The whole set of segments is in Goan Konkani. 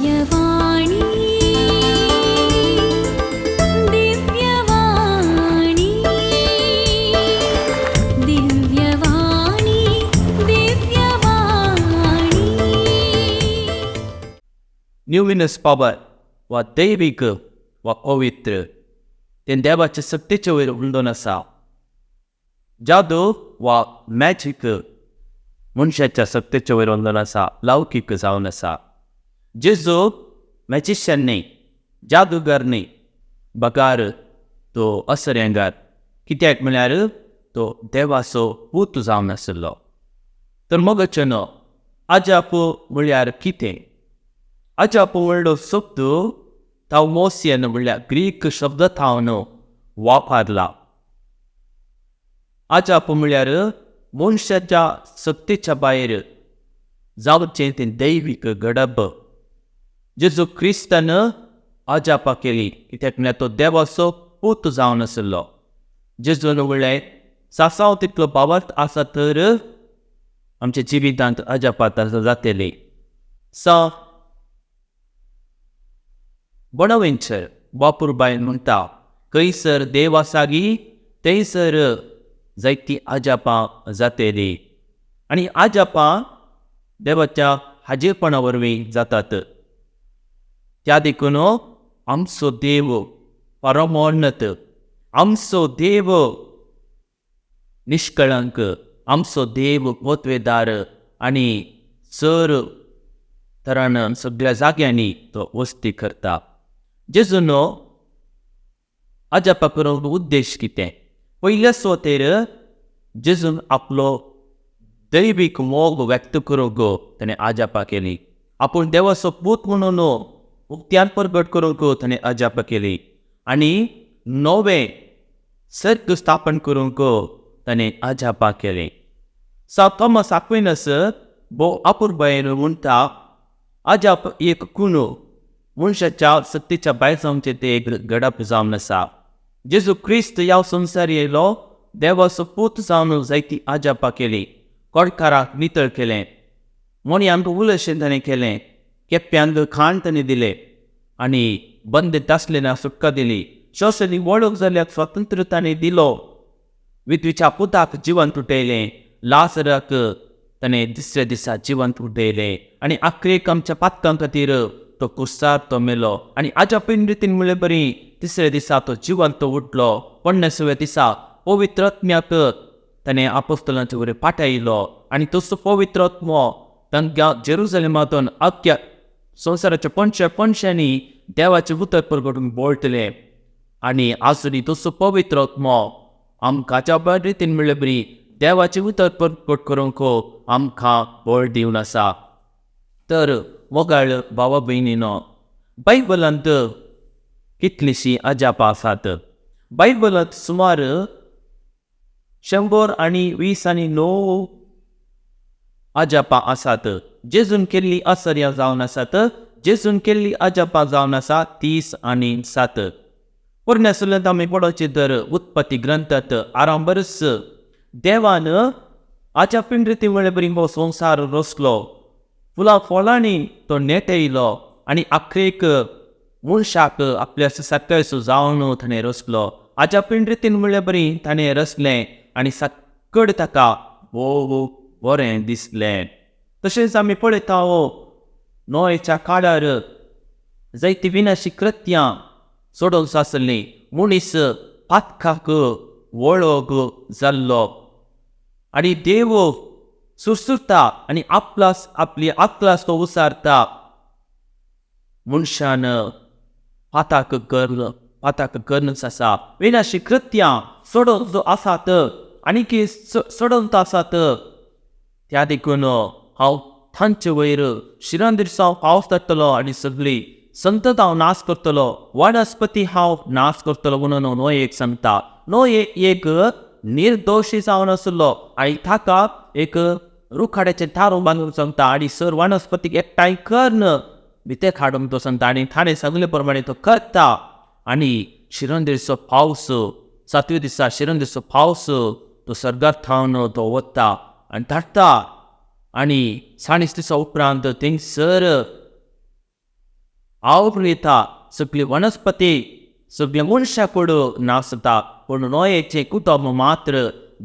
दिव्यवाणी दिव्यवाणी दिव्यवाणी दिव्यवाणी. न्युमिनस पावर वा दैवीक वा पवित्र तें देवाचे सक्तीचे वयर उंडोन आसा. जादू वा मॅजीक मनशाच्या सक्तीचे वयर उंडोन आसा, लौकीक जावन आसा. जेजू मॅजिशियन न्ही, जादूगार न्ही, बगार तो असऱ्यांगार, कित्याक म्हळ्यार तो देवाचो पूत जावन आशिल्लो. तर मगचें न्हू अजाप म्हळ्यार कितें? अजाप म्हणलो शब्द थावमोसियन म्हणल्यार ग्रीक शब्द थावन वापरला. अजाप म्हळ्यार मनशाच्या सक्तीच्या भायर जावचें तें दैवीक घडप. जेजू क्रिस्तान अजापा केली कित्याक म्हळ्यार तो देवाचो पूत जावन आशिल्लो. जेजून म्हणलें सासांव तितलो भावार्थ आसा तर आमच्या जिवितांत अजापात जातली. स बोनावेंचर बापूरबायन म्हणटा, खंयसर देव आसा गी थंयसर जायतीं अजापां जातली. आनी अजापां देवाच्या हाजीरपणा वरवीं जातात. त्या देखून आमचो देव परमोन्नत, आमचो देव निष्कळंक, आमचो देव पोतवेदार आनी चर तरान सगळ्या जाग्यांनी तो वस्ती करता. जेजून अजापा करूंक उद्देश कितें? पयल्या सुवातेर जेजून आपलो दैवीक मोग व्यक्त करूंक ताणें अजापा केली. आपूण देवाचो पूत म्हणून उक्त्यान परगट करूंक ताणें अजापा केली आनी नवें सर्ग स्थापन करूंक ताणें अजापा केली. स थॉमस आक्विनस भोव अपुरबायेन म्हणटा, अजाप एक कुणू मनशाच्या सक्तीच्या भायर जावचें तें एक घडप जावन आसा. जेजू क्रिस्त ह्या संवसार येयलो, देवाचो पूत जावन जायती अजापा केली. कोडकाराक नितळ केलें, मोणयांक उलशें ताणें केलें, केप्यांक खाण ताणें दिलें आनी बंदीत आसलेल्या सुटका दिली, शोशनी वळख जाल्यार स्वातंत्र्य ताणें दिलो, विधवीच्या पुताक जिवंत उठयलें, लाजराक ताणें दुसऱ्या दिसा जिवंत उठयलें आनी आखरेक आमच्या पातकां खातीर तो कुस्सार तो मेलो आनी आजापीन रितीन म्हणले बरी तिसऱ्या दिसा तो जिवंत उठलो. 50व्या दिसा पवित्र आत्म्याक ताणें आपोस्तलांचे वयर पाठयलो आनी तसो पवित्र आत्मो तांकां जेरुजलेमांतून अख्ख्या संवसाराच्या पंच्या पंशांनी देवाचें उतर परगटून बोळटलें. आनी आजुनी तसो पवित्र आत्मो आमकां ज्या रितीन म्हणले बरी देवाचें उतर परगट करूंक आमकां बळ दिवन आसा. तर मोगाळ भावा भयणीनो, बायबलांत कितलींशीं अजापां आसात. बायबलांत सुमार 129 अजापां आसात. जेजून केल्ली आसर्यां जावन आसात. जेजून केल्ली अजापां जावन आसा 37. पोरण्या सुल्यांत आमी पळोवचें तर उत्पत्ती ग्रंथांत आरंभरच देवान अजापीन रिती म्हळ्यार बरी हो संवसार रचलो, फुलां फळांनी तो नेटयलो आनी आखरेक मनशाक आपल्या सारकेसो जावन ताणें रचलो. अजापीन रितीन म्हळ्यार बरी ताणें रचलें आनी सक्कड ताका भोव बरें दिसलें. तशेंच आमी पळयता नोयच्या काळार जायती विनाशी कृत्यां सोडून आसलीं. मनीस पातकाक वळग जाल्लो आनी देव सुरसुरता आनी आपलास आपली आपलास तो उसारता. मनशान पाताक गर्न पाताक गर्नच आसा. विनाशी कृत्यां सोडून जो आसात आनी सोडून आसात. त्या देखून हांव तांचे वयर शिरांदिरसांव पावस धाडटलो आनी सगळी संतत हांव नाश करतलो, वनस्पती हांव नाश करतलो म्हणून नो एक सांगता. नो एक निर्दोशी जावन आशिल्लो आनी ताका एक रुखाड्याचें तारूं बांदून सांगता आनी सर वनस्पतीक एकठांय करून भितर हाडूंक तो सांगता आनी ताणें सांगले प्रमाणे तो करता. आनी शिरंदीचो पावस सातव्या दिसा शिरंदीचो पावस तो सर्गार थावन तो वता आनी धाडटा आनी 40 दिसा उपरांत थंयसर आवरून येता, सगळी वनस्पती सगळे मनशां कुड नासता, पूण नोयेचें कुटुंब मात्र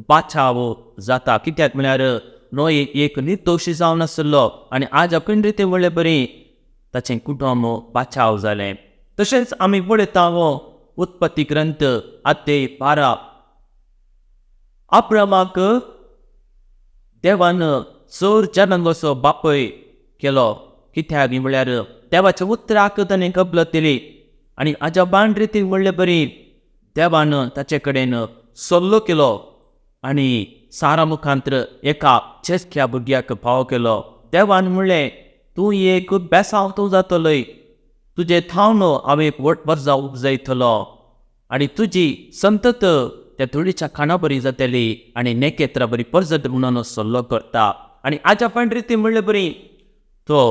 बाचाव जाता. कित्याक म्हळ्यार नोये एक निर्दोशी जावन आसलो आनी आज आपण रिती म्हणले बरी ताचें कुटुंब बाचाव जालें. तशेंच आमी पळयता उत्पत्ती ग्रंथ अध्याय 12 अब्रामाक देवान चड जनांगोचो बापय केलो. कित्याक म्हळ्यार देवाच्या उतराक ताणें कबलत दिली आनी अजाबान रितीन म्हणले बरी देवान ताचे कडेन सल्लो केलो आनी सारा मुखांत्र एका चेसक्या भुरग्याक पाव केलो. देवान म्हणलें तूं एक बेसांव तूं जातलोय, तुजे थावन हांव एक व्हड वर्जां उपजयतलो आनी तुजी संतत त्या धुळीच्या खाणा बरी जातली आनी नेकेत्रा बरी परजत म्हणून सल्लो करता. आनी आजापान रिती म्हणले बरी तो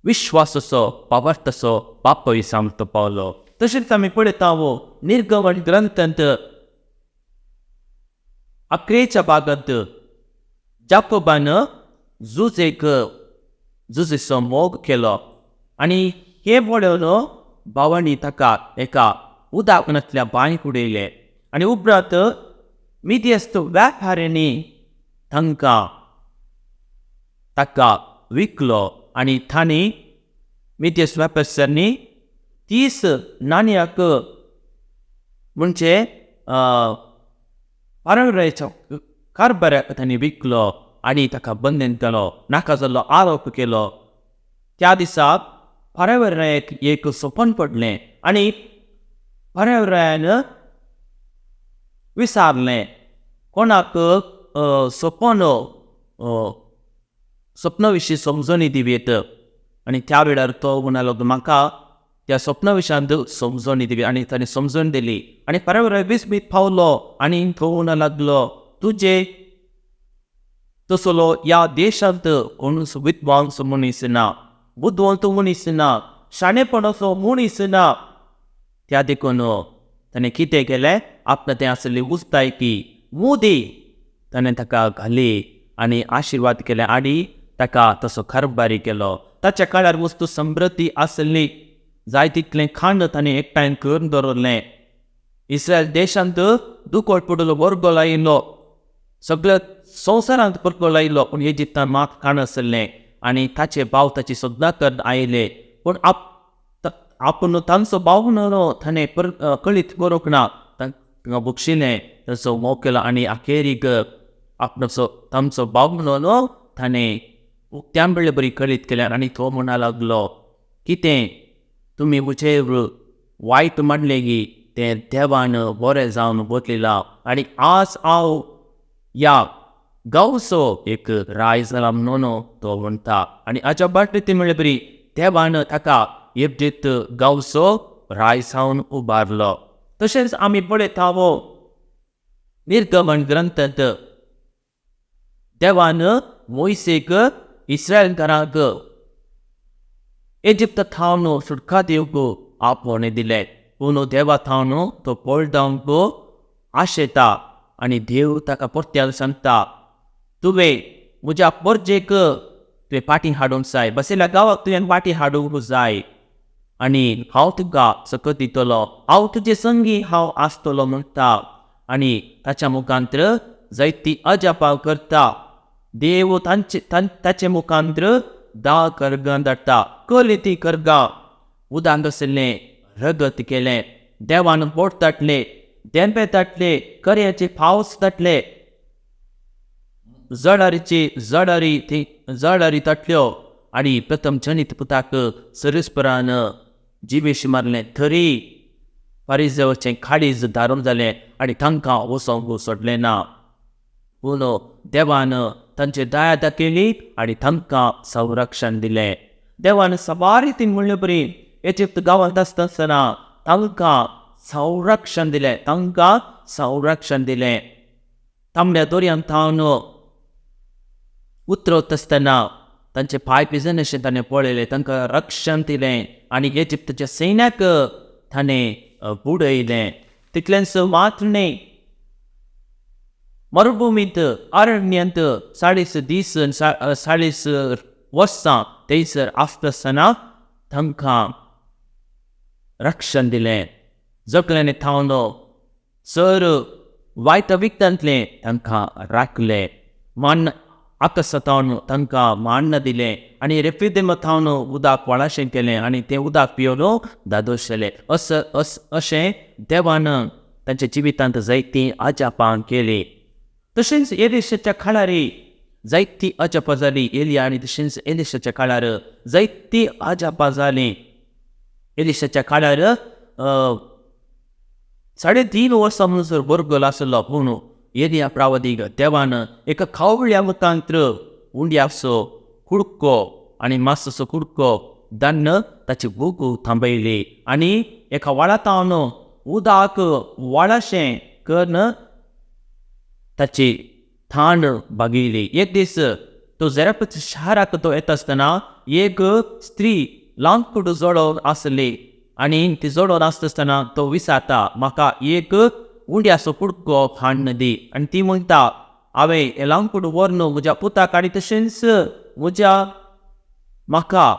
विश्वासाचो पावार्थाचो बापय सामतो पावलो. तशेंच आमी पळयता निर्गमन ग्रंथांत 11 भागांत जाकोबान जुजेक जुजेचो मोग केलो आनी हे पळोवन भावांनी ताका एका उदाकणांतल्या बांयक उडयलें आनी उपरांत मिदियस्त व्यापाऱ्यांनी तांकां ताका विकलो आनी तांणी मिदियस्त व्यापाऱ्यांनी 30 नाणयाक म्हणजे पारंपराच्या कारभाराक तांणी विकलो आनी ताका बंदन केलो, नाका जाल्लो आरोप केलो. त्या दिसा पारंपरायक एक सपन पडलें आनी पारंपरायान विचारलें कोणाक सपन सपना विशीं समजणी दिवयेत आनी त्या वेळार तो म्हणालो म्हाका त्या सपना विशयांत समजणी दिवी आनी ताणें समजण दिली आनी पारंपराय विस्मीत पावलो आनी तो म्हणा लागलो तुजे तसलो ह्या देशांत कोणूच विद्वांस मनीस ना, बुदवंत मनीस ना, शाणेपणाचो मनीस ना. त्या देखून ताणें कितें केलें, आपणें तें आसली उस्तायकी मुदी ताणें ताका घाली आनी आशिर्वाद केले आनी ताका तसो कारभारी केलो. ताच्या काळार वस्तू समृद्धी आसली, जाय तितलें खाण ताणें एकठांय करून दवरलें. इस्रायल देशांत दुकोळ पडलो, वर्गो लायलो, सगळ्या संवसारांत वर्गो लायलो, पूण इजिप्तान मात खाण आसलें आनी ताचे भाव ताची सोदना करून आयले, पूण आपूण तांचो भाव म्हणून ताणें कळीत करूंक ना, तांकां बक्षिलें, तांचो मोग केलो आनी अखेरीक आपणाचो तांचो भाव म्हणून ताणें उक्त्या म्हणले बरी कळीत केलें आनी तो म्हणा लागलो कितें तुमी म्हजेर वायट मांडलें गी तें देवान बरें जावन बदलिलां आनी आज हांव ह्या गांवचो एक राय जाला म्हणून तो म्हणटा. आनी हाच्या बाटली ती म्हणले बरी देवान ताका इजिप्त गांवचो राय जावन उबारलो. तशेंच आमी पळयता निर्गमन ग्रंथांत देवान मोयसेक इस्रायलकारांक इजिप्त थावन सुटका दिवंक आपोवणें दिलें, पूण देवा थावन तो पळदावंक आशेता आनी देव ताका परत्यान सांगता तुवें म्हज्या परजेक तुवें फाटीं हाडूंक जाय, बसयल्या गांवाक तुवें फाटीं हाडूंक जाय आनी हांव तुका सकत दितलो, हांव तुजे संगी हांव आसतलो म्हणटा आनी ताच्या मुखांत्र जायती अजापां करता. देव तांचे ताचे मुखांत्र 10 करगां धाडटा, कली ती करगां उदांत आशिल्लें रगत केलें, देवान बोट दाटले, देंपे दाटले, करयाचे पावस दाटले, जळारीची जळारी ती जळारी ताटल्यो आनी प्रथम जनीत पुताक सरीसपरान जिवेश मारलें, थरी फारीजेवाचें काळीज दारून जालें आनी तांकां वचोंक सोडलें ना. पूण देवान तांचे दया दाखयली आनी तांकां संरक्षण दिलें. देवान साबार रितीन म्हणले बरी इजिप्त गांवांत आसतना तांकां संरक्षण दिलें, तांकां संरक्षण दिलें. तांबड्या दोरयान थावन उतरत आसतना तांचे पांय भिजनाशें ताणें पळयलें, तांकां रक्षण दिलें आनी इजिप्ताच्या सैन्याक ताणें बुडयलें. तितलेंच मात्र न्हय, मरुभुमींत अरण्यांत 40 दीस 40 वर्सां थंयसर आसतना तांकां रक्षण दिलें. जगल्यानी थावन सर वायट विकतांतलें तांकां राखलें. मान आकाशांत तांकां मान्न दिलें आनी रेफिदेम थावन उदक व्हाळाशें केलें आनी तें उदक पिवन धादोस जालें. अशें देवान तांच्या जिवितांत जायतीं अजापां केलीं. तशेंच एलिशाच्या काळार जायतीं अजापां जालीं. एलिया आनी तशेंच एलिशाच्या काळार जायतीं अजापां जालीं. एलिशाच्या काळार 3.5 वर्सां म्हणसर बरगल आसलो, पूण एलिया प्रावदीक देवान एका कावळ्या मुखांत्र उंड्याचो कुडको आनी मासाचो कुडको दान्न ताची भूक थांबयली आनी एका व्हाळा थावन उदक व्हाळाशें करून ताची थाण भागयली. एक दीस तो जेरापत शाराक तो येता आसतना एक स्त्री लांकूड जळोवन आसली आनी ती जळोवन आसता आसतना तो विचारता, म्हाका एक उंड्याचो कुडको हाडून दी. आनी ती म्हणटा, हांवें हें लांकूड व्हरून म्हज्या पुताक आनी तशेंच म्हज्या म्हाका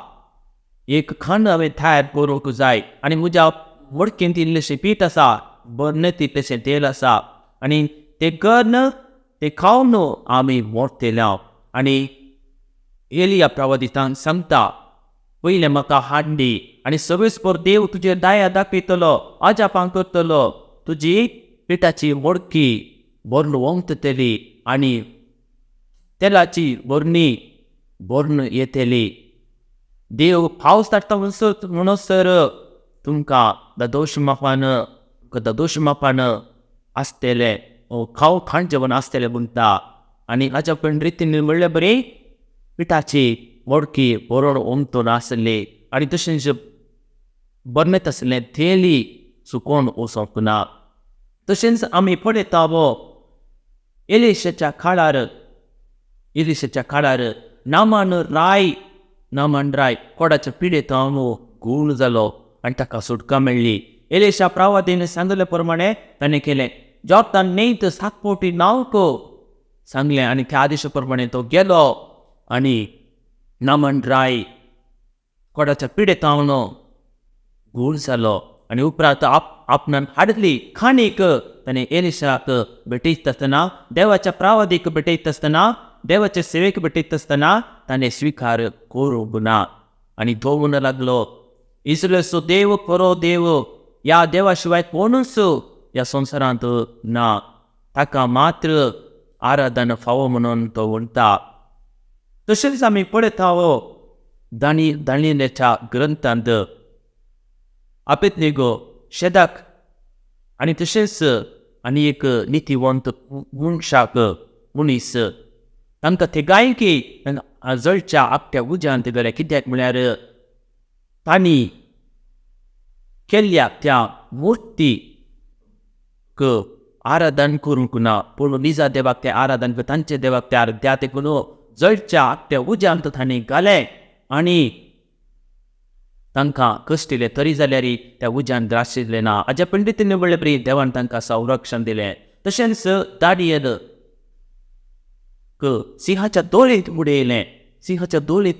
एक खाण हांवें तयार करूंक जाय आनी म्हज्या मडकेंत इल्लेशें पीठ आसा, बरणेंत इल्लेशें तेल आसा आनी तें करून तें खावन आमी मोडटले. आनी एलिया प्रवादितान सांगता, पयलें म्हाका हाडून दी आनी सवेस्पर देव तुजेर दया दाखयतलो, अजापां करतलो, तुजी पिठाची मडकी भरून ओंकतली आनी तेलाची बरणी भरून येतली. देव पावस धाडटा म्हणसर तुमकां दादोश मापान आसतलें, खाव खाण जेवण आसतलें म्हणटा. आनी हाच्या पण रितीन म्हणल्यार बरी पिठाची मडकी भरून ओंकतून आसली आनी तशेंच बरणेंत आसलें तेली सुकोवन वचूंक ना. तशेंच आमी पळयता वो एलिशाच्या काळार नामान राय कोडाच्या पिडेंत गूण जालो आनी ताका सुटका मेळ्ळी. एलिशा प्रवादीन सांगले प्रमाणे ताणें केलें. जॉर्दान न्हंयत 7 फावटी न्हावंक सांगलें आनी त्या आदेशा प्रमाणे तो गेलो आनी नामान राय कोडाच्या पिडेंत गूण जालो आनी उपरांत आपणान हाडली खाणीक ताणें एलिशाक भेटयता आसतना, देवाच्या प्रावादीक भेटयता आसतना, देवाचे सेवेक भेटयता आसतना ताणें स्विकार करूंक ना आनी तो म्हणूंक लागलो, इस्रायलाचो देव खरो देव, ह्या देवा शिवाय कोणूच ह्या संवसारांत ना, ताका मात्र आराधन फावो म्हणून तो म्हणटा. तशेंच आमी पळयता हो दानियेलाच्या ग्रंथांत आबेदनेगो, शेदाक आनी तशेंच आनी एक नितीवंत मनशाक मनीस तांकां ते गायकी जळच्या आपट्या उज्यांत गेले. कित्याक म्हळ्यार तांणी केल्ल्या त्या मुर्तीक आराधन करूंक ना, पूण निजा देवाक ते आराधन तांचे देवाक ते त्या देखून जळच्या आपट्या उज्यांत तांणी घालें आनी तांकां कश्टिलें, तरी जाल्यार त्या उज्यान द्राशिल्लें ना. हाज्या पंडितीन म्हणलें बरी देवान तांकां संरक्षण दिलें. तशेंच दाडियल सिंहाच्या दोळींत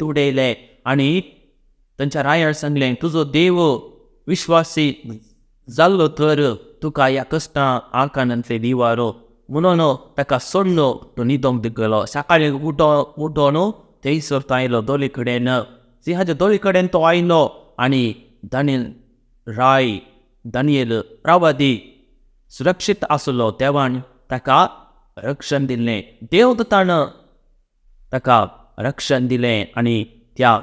उडयलें, आनी तांच्या रायार सांगलें, तुजो देव विश्वासी जाल्लो तर तुका ह्या कश्टां आकांतांतले दिवारो म्हणून ताका सोडलो. तो न्हिदोंक गेलो. सकाळीं उठोन थंयसर तो आयलो दोली कडेन, सिंहाच्या दोळी कडेन तो आयलो आनी दानियल राय दानियल प्रवादी सुरक्षीत आसलो. देवान ताका रक्षण दिलें, देवदूतान ताका रक्षण दिलें आनी त्या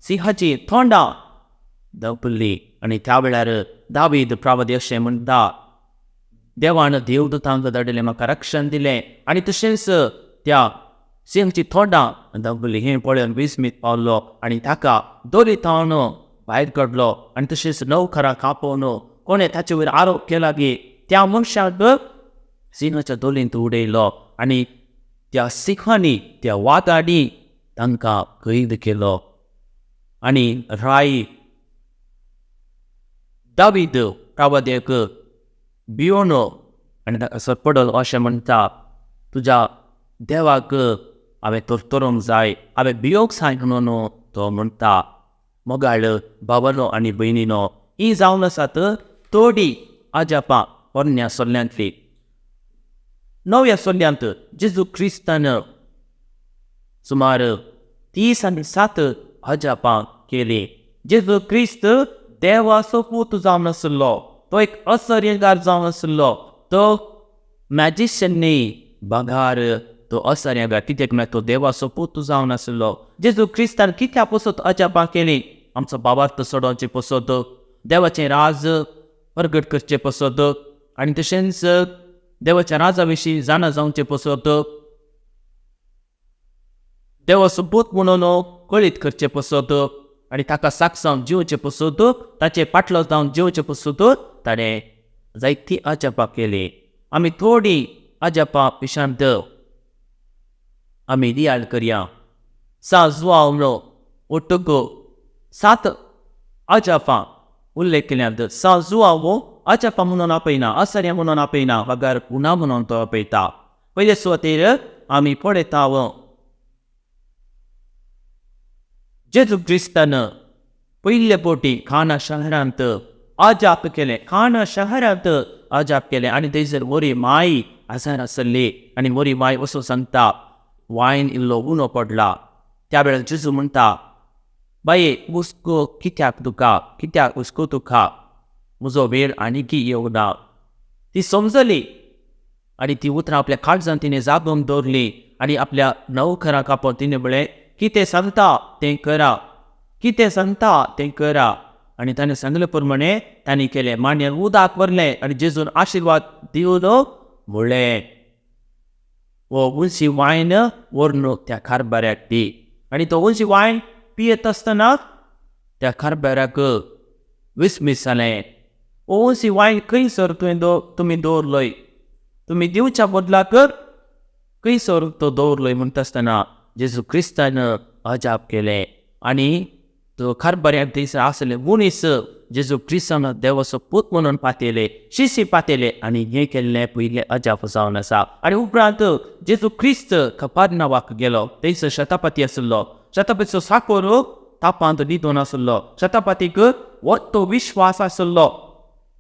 सिंहाची तोंडां दपली. आनी त्या वेळार दावीद प्रवादी अशें म्हणटा, देवान देवदूतांक धाडिल्लें, म्हाका रक्षण दिलें आनी तशेंच त्या सिंहाची तोंडां दपली. हें पळोवन विस्मीत पावलो आनी ताका दोरी थावन भायर काडलो आनी तशेंच नवखरां कापोवन कोणें ताचे वयर आरोप केला की त्या मनशाक सिंहाच्या दोलींत उडयलो आनी त्या सिंहांनी त्या वागांनी तांकां कैद केलो. आनी राय दावीद प्रवाद्याक भियोन आनी ताका सरपडल अशें म्हणटा, तुज्या देवाक हांवें तरतरूंक जाय, हांवें भियोंक जाय म्हणून तो म्हणटा. मोगाळ भावानो आनी भयणीनो, ही जावन आसात थोडी अजापां पोरण्या सोल्ल्यांतली. नव्या सोल्ल्यांत जेजू क्रिस्तान सुमार 37 अजापां केली. जेजू क्रिस्त देवाचो पूत जावन आशिल्लो, तो एक असर्यगार जावन आशिल्लो, तो मॅजिशियन न्ही बगार तो असर्यगार, कित्याक म्हळ्यार तो देवाचो पूत जावन आशिल्लो. जेजू क्रिस्तान कित्या पसत अजापां केली? आमचो भावार्थ सोडोवचे पसत, देवाचें राज प्रगट करचें पसत, आनी तशेंच देवाच्या राजा विशीं जाणा जावचें पसत, देवाचो पूत म्हणून कळीत करचें पसत, आनी ताका साक्ष जावन जिवचें पसत, ताचे पाटलो जावन जिवचें पसत ताणें जायतीं अजापां केली. आमी थोडीं अजापां विशांत आमी नियाळ करया. सा जुआंव ओटूक 7 अजापां उल्लेख केल्यात. सा जुआंव अजापां म्हणून आपयना, असर्या म्हणून आपयना, बगर गुणा म्हणून तो आपयता. पयले सुवातेर आमी पळयता जेजू क्रिस्तान पयले फावटी काना शहरांत अजाप केलें. काना शहरांत अजाप केलें आनी थंयसर मोरी माय आजार आसली आनी मोरी माय वचून सांगता वायन इल्लो उणो पडला. त्या वेळार जेजू म्हणटा, बाये हुस्को कित्याक तुका, कित्याक हुस्को तुका, म्हजो वेळ आनीकी येवना. ती समजली आनी ती उतरां आपल्या काळजान तिणें जागोवन दवरली आनी आपल्या नवकरांक आपोवन तिणें म्हळें, कितें सांगता तें करा, कितें सांगता तें करा. आनी ताणें सांगले प्रमाणे तांणी केलें. मांडयेन उदक भरलें आनी जेजून आशिर्वाद दिवन म्हणलें, हो उंची वायन व्हरून त्या कारभाऱ्याक दी. आनी तो उंची वायन पियेत आसतना त्या कारभाऱ्याक विस्मीत जालें, हो उंची वायन खंयसर तुवें तुमी दवरलोय, तुमी दिवच्या बदलाक खंयसर तो दवरलोय म्हणटा आसतना जेजू क्रिस्तान अजाप केलें. आनी तो कारभाऱ्याक थंयसर आसले मनीस जेजू क्रिस्तान देवाचो पूत म्हणून पातयले, शिशी पातयले आनी हें केल्लें पयलें अजाप जावन आसा. आनी उपरांत जेजू क्रिस्त कपारनावाक गेलो. थंयसर शतापती आशिल्लो. शतापतीचो साकोर तापांत न्हिदून आशिल्लो. शतापतीक व्हडलो विश्वास आशिल्लो,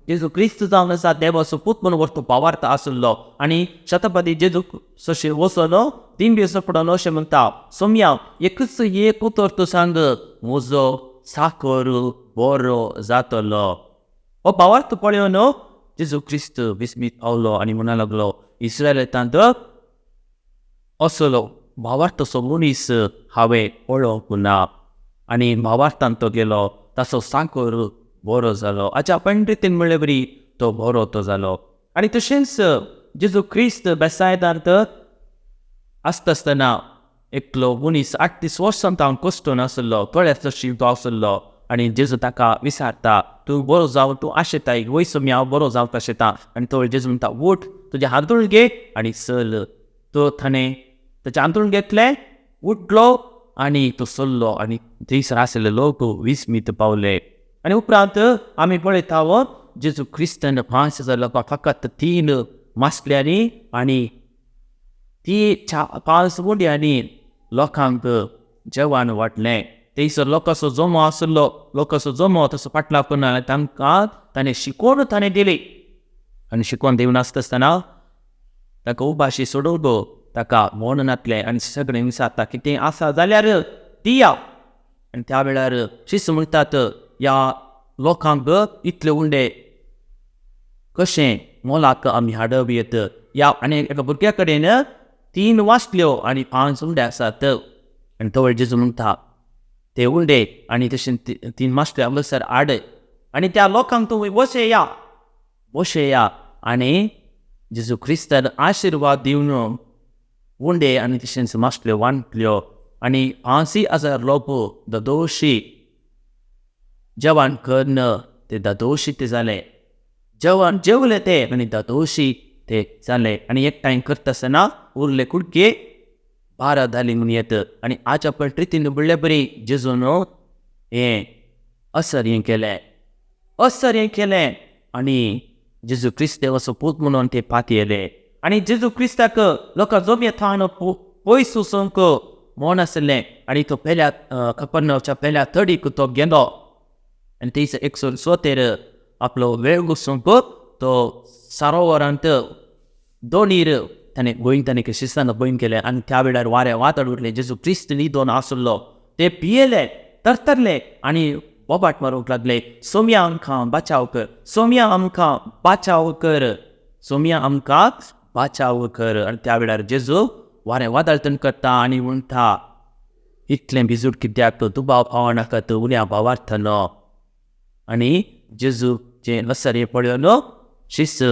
जेजू क्रिस्त जावन आसा देवाचो पूत म्हणून व्हडलो भावार्थ आशिल्लो. आनी शतपती जेजू सशे वचून दिंबे पडून अशें म्हणटा, सोम्या एकच एक उतर तूं सांग, म्हजो साकर बरो जातलो. हो भावार्थ पळोवन जेजू क्रिस्त विस्मीत पावलो आनी म्हणा लागलो, इस्रायलांत असलो भावार्थाचो मनीस हांवें पळोवंक ना. आनी भावार्थान तो गेलो, ताचो साकर बरो जालो. आच्या रितीन म्हणले बरी तो बरो तो जालो. आनी तशेंच जेजू क्रिस्त बेसायदांत आसता आसतना एकलो मनीस 38 वर्सां तावन कश्टून आशिल्लो, तोळ्याचो तो आशिल्लो. आनी जेजू ताका विचारता, तूं बरो जावं तूं आशेताय, वय सोमी हांव बरो जावंक आशेता. आनी तो जेजू म्हणटा, उठ, तुजें हांतूण घे आनी चल. तो ताणें ताचें हांतूण घेतलें, उठलो आनी तो चल्लो. आनी थंयसर आशिल्ले लोक विस्मीत पावले. आनी उपरांत आमी पळयता जेजू क्रिस्तान 5000 लोकांक फकत 3 मासल्यांनी आनी ती 5 उंड्यांनी लोकांक जेवण वांटलें. थंयसर लोकांचो जमो आशिल्लो, लोकांचो जमो तसो फाटलाव करना तांकां ताणें शिकवण ताणें दिली. आनी शिकवण दिवन आसता आसतना ताका उपाशी सोडूंक ताका म्हणनातलें आनी सगळें विचारता, कितें आसा जाल्यार दिया. आनी त्या वेळार शिस्त म्हणटात, ह्या लोकांक इतले उंडे कशें मोलाक आमी हाडप येत. ह्या आनी एका भुरग्या कडेन 3 वासल्यो आनी 5 उंडे आसात. आनी तो जेजू म्हणटा, ते उंडे आनी तशें 3 मासल्यो हांगासर हाड आनी त्या लोकांक तुमी बसया बसया. आनी जेजू क्रिस्तान आशिर्वाद दिवन उंडे आनी तशेंच मासल्यो वांटल्यो आनी 5,000 लोक ददोशी जेवण करून ते ददोशी ते जाले. जेवण जेवले ते आनी ददोशी ते जाले. आनी एकठांय करता आसतना उरले कुडके 12 धाली म्हूण येत. आनी आजा पण रितीन म्हणले बरी जेजून हें असर हें केलें, असर हें केलें. आनी जेजू क्रिस्त देवाचो पूत म्हणून ते पातयेले. आनी जेजू क्रिस्ताक लोकां जमये थावन पयस वचूंक मौन आसलें आनी तो पेल्या कपर्नाच्या पेल्या तडीक तो गेलो आनी थंयसर एकसो सोतेर आपलो वेळ घुसूंक तो सरोवरांत दोनीर ताणें गोंय ताणें शिस्तान गोंय केलें आनी त्या वेळार वारें वादळ उरलें. जेजू क्रिस्त न्हिदोन आसलो. ते भियेले, तरतरले आनी बोबाट मारूंक लागले, सोम्या आमकां बाचाव कर, सोम्या आमकां बाचाव कर, सोम्या आमकां बाचाव कर. आनी त्या वेळार जेजू वारें वादळ थंड करता आनी म्हणटा, इतलें भिजूड कित्याक, दुबाव पावनाकात, उण्या भावार्थानो. आनी जेजूचें असर पळोवन शिस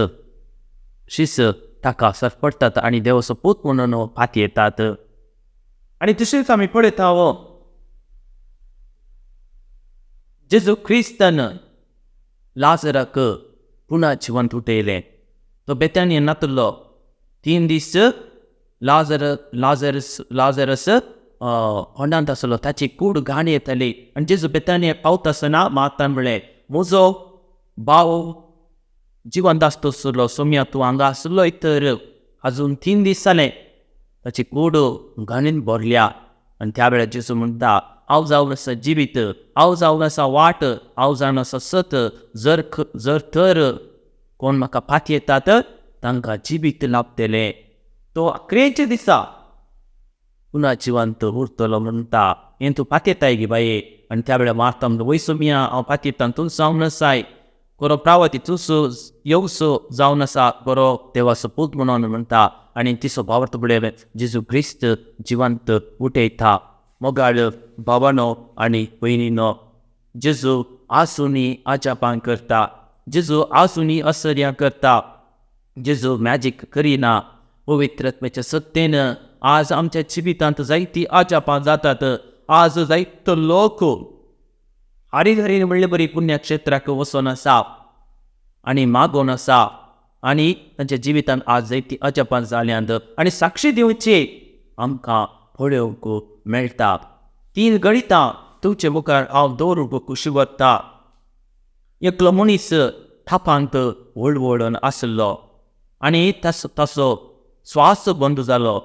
शिस ताका सरपडटात आनी देवाचो पूत म्हणून पातयेतात. आनी तशेंच आमी पळयता हो जेजू क्रिस्तान लाजराक पुना जिवंत उठयलें. तो बेतानिया नातलो 3 दीस लाजरस होंडांत आसलो. ताची कूड घाण येताली आनी जेजू बेतानिया पावता आसतना मार्तान म्हळें, म्हजो भाव जिवंत आसतलो, सोम्या तूं हांगा आसलोय तर अजून 3 दीस जाले ताची कूड घाणीन भरल्या. आनी त्या वेळार जेजू म्हणटा, हांव जावन आसा जिवीत, हांव जावन आसा वाट, हांव जावन आसा सत, जर तर कोण म्हाका पातयेतात तांकां जिवीत लाभतलें. तो अकरेच्या दिसा पुना जिवंत उरतलो म्हणटा. हें तूं पातयेताय गे बाये? आनी त्या वेळार मार्ता म्हणटा, वय सोम्या, हांव पातयेता, तूं जावन आसाय बरो प्रावती, तूं येवसो जावन आसा बरो देवाचो पूत म्हणून म्हणटा. आनी तिचो भावार्थ पळय जेजू क्रिस्त जिवंत उठयता. मोगाळ भावानो आनी भयणीनो, जेजू आसुनी आजापां करता, जेजू आसुनी असर्यां करता, जेजू मॅजीक करिना. पवित्रत्वाच्या सत्तेन आज आमच्या जिवितांत जायती आजापां जातात. आज जायतो लोक हरी हरी म्हणले बरी पुण्यक्षेत्राक वचोन आसा आनी मागोन आसा आनी तांच्या जिवितांत आज जायती अजापां जाल्यांत आनी साक्षी दिवची आमकां पळोवंक मेळटा. 3 गणितां तुमचे मुखार हांव दवरूंक खुशी वता. एकलो मनीस थापांत वळवळून आसलो आनी ताचो श्वास बंद जालो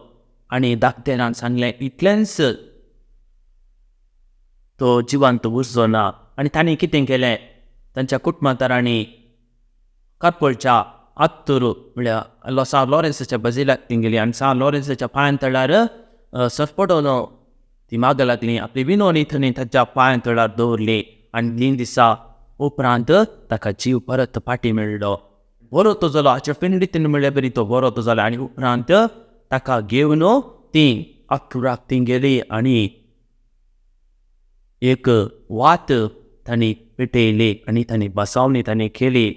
आनी डाक्टरान सांगलें इतलेंच तो जिवंत उरचो ना. आनी तांणी कितें केलें, तांच्या कुटुंबांतरांनी कातपळच्या आत्तूर म्हळ्यार सान लॉरेन्साच्या बजिलाक ती गेली आनी सान लॉरेन्साच्या पांयां तळार सरपडोन ती मागं लागली. आपली विनवणी थंय ताच्या पांयां तळार दवरली आनी 3 दिसा उपरांत ताका जीव परत फाटी मेळ्ळो. बरो तो जालो, हाच्या पिंडीत म्हणल्यार बरी तो बरो तो जालो. आनी उपरांत ताका घेवन ती अत्तुराक ती गेली आनी एक वात तांणी पेटयली आनी तांणी बसावणी तांणी केली.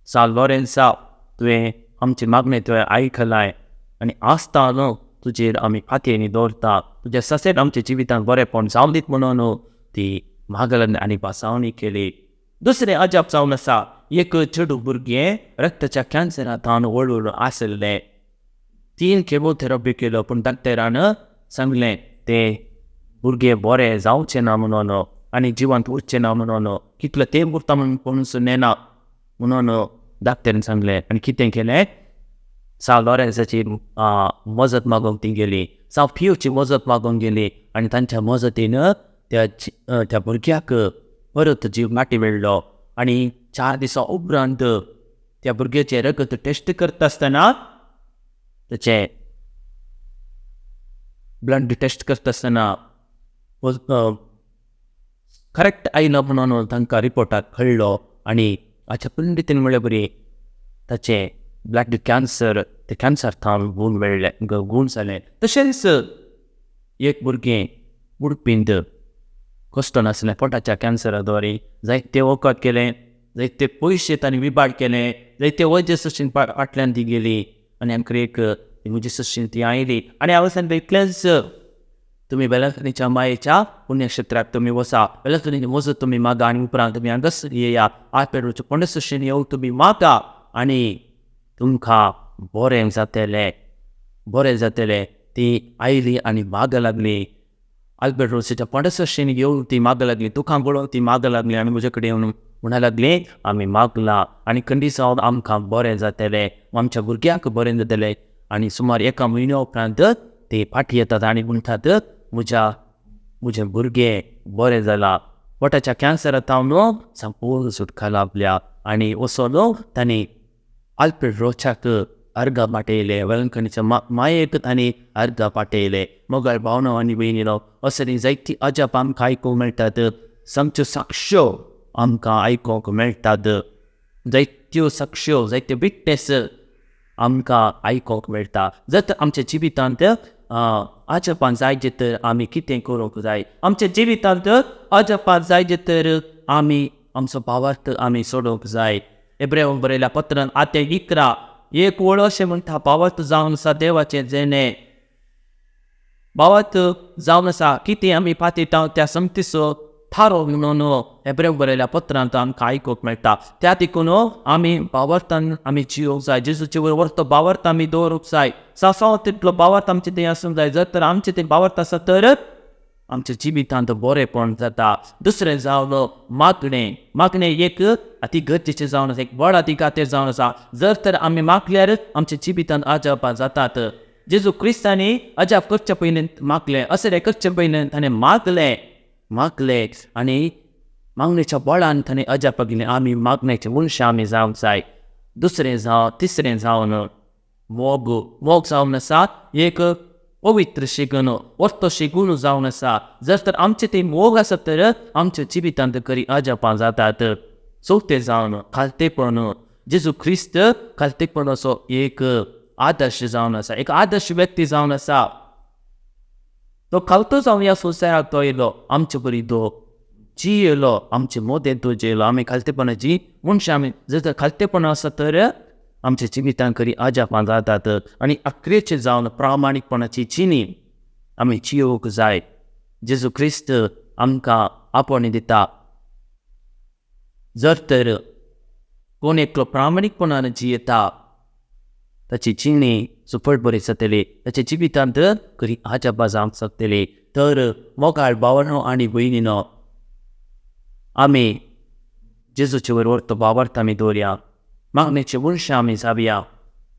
सान लॉरेन्सा, तुवें आमची मागणें तुवें आयकलाय आनी आसता न्हू तुजेर आमी फातयेनी दवरता, तुज्या ससेन आमच्या जिवितांत बरेंपण जावं दीत म्हणून ती मागलन आनी बसावणी केली. दुसरें अजाप जावन आसा, एक चेडूं भुरगें रक्ताच्या कॅन्सरांत वळून आसलें. 3 केमोथेरपी केलो पूण डॉक्टरान सांगलें तें भुरगें बरें जावचें ना म्हणून आनी जिवंत उरचें ना म्हणून, कितलो तेंप उरता म्हणून कोणूच नेना म्हणून डॉक्टरान सांगलें. आनी कितें केलें, सान लॉरेन्साची मजत मागूंक ती गेली, सान पियोची मजत मागूंक गेली आनी तांच्या मजतीन त्या भुरग्याक परत जीव माटी मेळ्ळो. आनी 4 दिसां उपरांत त्या भुरग्याचें रगत टेस्ट करता आसतना, ताचें ब्लड टेस्ट करता आसतना करेक्ट आयलो म्हणून तांकां रिपोर्टाक कळ्ळो आनी हाच्या पंडितीन म्हणल्यार बरी ताचें ब्लड कॅन्सर ते कॅन्सर थावन गूण मेळ्ळें, गूण जालें. तशेंच एक भुरगें उडपींत कश्ट नासलें, पोटाच्या कॅन्सरा द्वारे जायते वखद केलें, जायते पयशे तांणी विबाड केले, जायते वैद्य सशीन फाटल्यान ती गेली आनी आमकां एक म्हजी सशीन ती आयली. आनी हांव सांगता इतलेंच, तुमी वेलंकणीच्या मायेच्या पुण्यक्षेत्राक तुमी वसा, वेलंकणीची मजत तुमी मागा आनी उपरांत तुमी हांगासर येया, आपेरूच्या पुण्यसशीन येवन तुमी मागा आनी तुमकां बरें जातलें, बरें जातलें. ती आयली आनी मागं लागली. आल्बर्ट रोसीच्या पंडसशीन येवन ती मागं लागली, दुखां गळोवन ती मागं लागली आनी म्हजे कडेन येवन म्हणा लागली, आमी मागलां आनी खंडीत जावन आमकां बरें जातलें, आमच्या भुरग्यांक बरें जातलें. आनी सुमार 1 म्हयन्या उपरांत ते फाटी येतात आनी म्हणटात म्हज्या म्हजें भुरगें बरें जालां, पोटाच्या कॅन्सरा तावन संपूर्ण सुटका लाभल्या. आनी वचोन तांणी आल्फ्रेड रोचाक अर्गां पाठयले, वेलंकणीच्या मायेक तांणी अर्गां पाठयले. मोगाळ भावनो आनी भयणीनो, असली जायती अजाप आमकां आयकूंक मेळटात, सामच्यो साक्ष्यो आमकां आयकूंक मेळटात, जायत्यो साक्ष्यो, जायत्यो विटनेस आमकां आयकूंक मेळटा. जर तर आमच्या जिवितांत अजापां जाय तर आमी कितें करूंक जाय? आमच्या जिवितांत अजापां जाय तर आमी आमचो भावार्थ आमी सोडोवंक जाय. एब्रेवांक बरयल्या पत्रान आते 11 एक वळ अशें म्हणटा, भावार्थ जावन आसा देवाचें जेणें, भावार्थ जावन आसा कितें आमी पातयता त्या समतीचो थारो म्हणून एब्रेव बरयल्या पत्रांत आमकां आयकूंक मेळटा. त्या देखून आमी भावार्थान आमी जियोंक जाय, जेजूचे वयर तो भावार्थ आमी दवरूंक जाय. सासांव तितलो भावार्थ आमचें थंय आसूंक जाय. जर तर आमचें थंय भावार्थ आसा तर आमच्या जिवितांत बरेपण जाता. दुसरें जावन मागणें, मागणें एक अती गरजेचें जावन आसा, एक व्हड अधिकार जावन आसा. जर तर आमी मागल्यार आमच्या जिवितांत अजापां जातात. जेजू क्रिस्तांनी अजाप करचे पयलीं मागलें, अशें करचे पयलीं ताणें मागलें, मागलें आनी मागणेच्या बळान ताणें अजाप केलें. आमी मागण्याचे मनशां आमी जावंक जाय. दुसरें जावं तिसरें जावन मोग, मोग जावन आसा एक पवित्र शिगून, वर्तो शिगून जावन आसा. जर तर आमचें ते मोग आसा तर आमच्या जिवितांत खरी अजापां जातात. चवथें जावन खालतेपण, जेजू क्रिस्त खालतेपणाचो एक आदर्श जावन आसा, एक आदर्श व्यक्ती जावन आसा. तो खालतो जावन ह्या संवसाराक तो येयलो, आमचे बरी तो जियेलो, आमचे मोदें तो जियेलो. आमी खालतेपणाची मनशां आमी जर तर खालतेपण आसा तर आमच्या जिवितांत खरी अजापां जातात. आनी अक्रेचें जावन प्रामाणीकपणाची जिणी आमी जियोवंक जाय. जेजू क्रिस्त आमकां आपोवणें दिता, जर तर कोण एकलो प्रामाणीकपणान जियेता ताची जिणी सुफळ बरी जातली, ताच्या जिवितांत खरी अजापां जावंक शकतली. तर मोगाळ भावानो आनी भयणीनो, आमी जेजूचे वयर तो भावार्थ आमी दवरया, मागणेचे मनशां आमी जावया,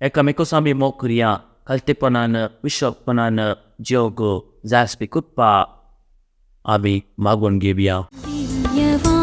एकामेकोस आमी मोग करया, खालतेपणान विश्वपणान जियोवंक जाय आसपी कृपा आमी मागून घेवया. दिव्यवाणी.